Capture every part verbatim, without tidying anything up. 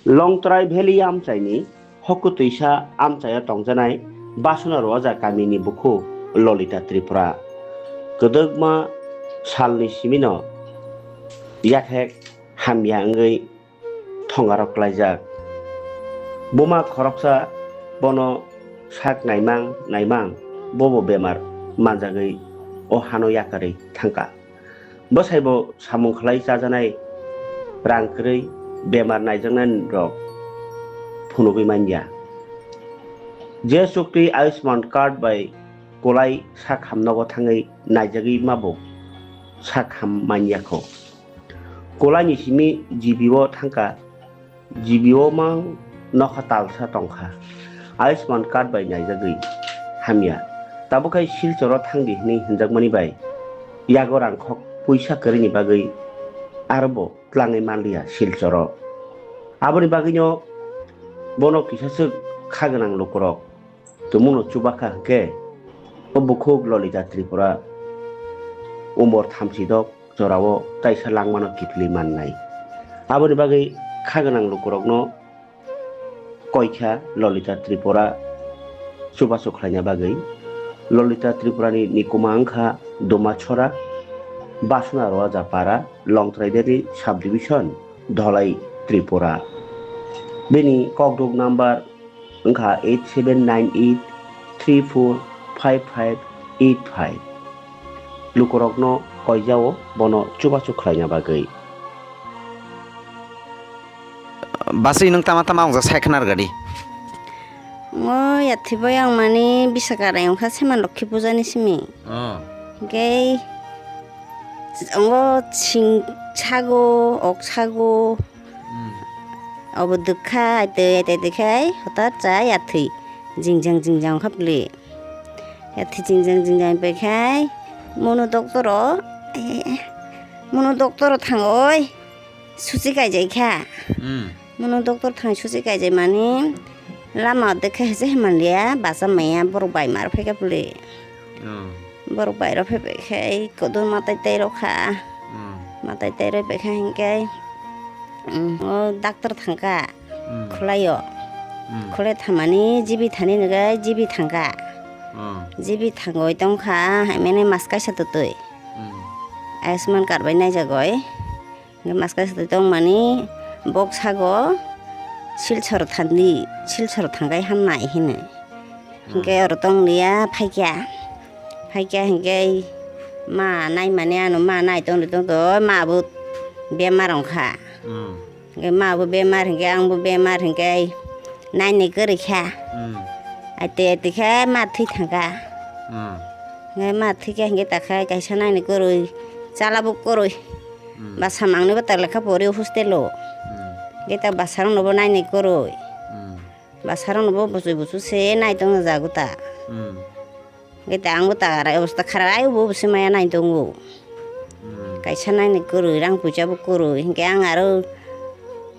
Longtrai Valley amchaini hokutwisa amchaio tongjanai Basuna Roaja kamini bukhuk Lolita Tripura kwdwkma salni simino yathek hamya wngwi thongarok klaijak. Buma khoroksa bono sak naimang naimang bobo bemar manjagwi o hano yakarwi thangkha. Bwsaibo samung khlai chajanai rang kwrwi bemar naijaknai rok phunugwi manya. Je chukti Ayushman card bai kwlai sak hamnogo thangwi naijagwi mabo sak ham manya kho. Kwlaini simi G B o thangkha, G B o mang nokha talsa tongkha. Ayushman card bai naijagwi hamya. Tabukhe Silchoro thangdi hwnwi hwnjakmani bai yago rangkhok puisa kwrwini bagwi arobo tlangwi manliya Silchoro. Aboni bagwino bono kisaswk kha gwnang lukurok tumungno chubakha hwnkhe, o bukhuk Lolita Tripura umor thamsidok jorao taisa langmano kiphilwi mannai. Aboni bagwi kha gwnang lukurokno koikha Lolita Tripura chubachu khlaina bagwi. Lolita Tripurani nikuma wngkha Dumachora, Basuna Roaja Para, Longtrai Valley Subdivision, Dholai, Tripura. Bini kokduk number wngkha eight seven nine eight three four five five eight five. Lukurokno koijao bono chubachu khlaina bagwi. Basui nwng tama tama wngjak sai khwnar gadi. O yathwi bai ang mani bisa karai wngkha Seman Lokhi puja ni simi. Oh. Hwnkhe ngo sing sago, ok sago. Hmm. Obo dwkha, ai twi, ai twi, twi khai hotar cha yathwi jingjang, jingjang wngkha pli. Yathwi jingjang, jingjang pai khai mono doctor o, eh, mono doctor o thang oi. Susi kaijai kha. Hmm. Mono doctor thang susi kaijai mani lama o dekhe hese hemanliya basa maya borok bai mar phaikha puli. Oh. Borok bai rok phaibai khe kotor matai tai rok kha. Hmm. Matai tai rok pai kha hinkhe, um, o doctor thangkha. Hmm. Khwlaio. Hmm. Khwlai thamani G B thani nukhe G B thangkha. Oh. G B thangoi tongkha haimani mas kaisa twtwi. Hmm. Ayushman card bai naijagoi. Hwnkhe maska swtwi tongmani bok sago Silchar thandi, Silchar thangkhai hamnai hino. Hwnkhe oro tongliya phaikya, phaikya hwnkhe ma naimani ano ma nai tongri tongtho ma bo bemar wngkha. Hmm. Hwnkhe ma bo bemar hwnkhe ang bo bemar hwnkhe nainai kwrwi kha. Hmm. Aite aite khe ma thwi thangkha. Hmm. Hwnkhe ma thwikha hwnkhe takha kaisa nainai kwrwi chala bo kwrwi. Hmm. Basa mangni bo ta lekha pori hostel o. Hmm. Hwnkhe ta basa rok no bo nainai kwrwi. Hmm. Basa rok no bo buchwi buchwi se nai tong jago ta. Hmm. Hwnkhe ta ang bo ta arai obosta kharai bo se maya nai tongo. Hmm. Kaisa nainai kwrwi rang puisa bo kwrwi hwnkhe ang aro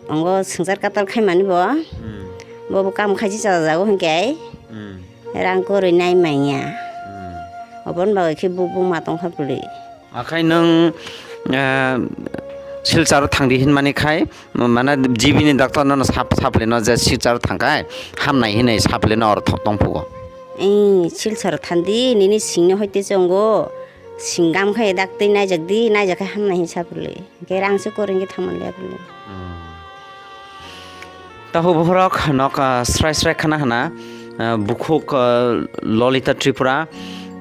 ongo swngchar katal khaimani bo. Hmm. Bo bo kam khaisi chajago hwnkhe. Hmm. Rang kwrwi nai manya. Hmm. Oboni bagwi khe bo buma tongkha bwlwi. Akhai nwng, eh, Silchar thangdi hinmani khai, mana G B ni doctor nono sap-, saplino je Silchar thangkhai, hamnai hinwi saplino oro tho-, tongphugo. Ei, Silchar thandi, nini singni hoite chongo, singam khai daktwi naijakdi, naijak khai hamnai hin sapli. Hwnkhe rang se kwrwi hwnkhe thangmanliya bwlwi. Hmm. Tahu bohrok nok, ah, srai srai khana hana, ah, bukhuk, ah, Lolita Tripura,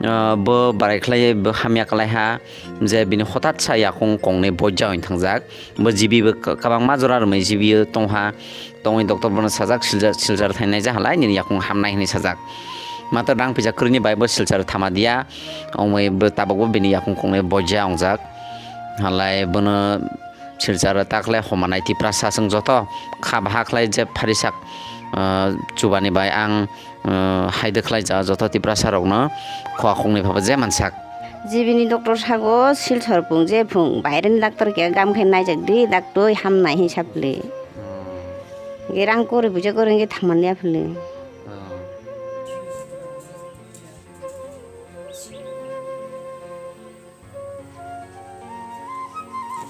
ah, bo barai khlai bo hamya kalai ha, je bini hotat sa yakung kongnwi boija oin thangjak. Bo G B bo ka-, kabangma jora rwmwi G B o tongha, tongwi doctor bono sajak, Silchar, Silchar thainai jahalai nini yakung hamnai hinwi sajak. Mato rang pisa kwrwini bai bo Silchar thama diya, ongwi bo tabok bo bini yakung kongnwi boija ongjak. Halai bono Silchar o ta khlai homanai Tiprasa chwng joto kha baha khlai je pharisak, ah, chubani bai ang, ah, haide khlai ja joto Tiprasa rokno khua khoknwi phaba je mansak. G B ni doctor sago Silchar phung je phung baireni doctor khe gam khe naijak di daktwi hamnai hin sapli. Ge rang kwrwi buja kwrwi hwnkhe thangmanliya phili.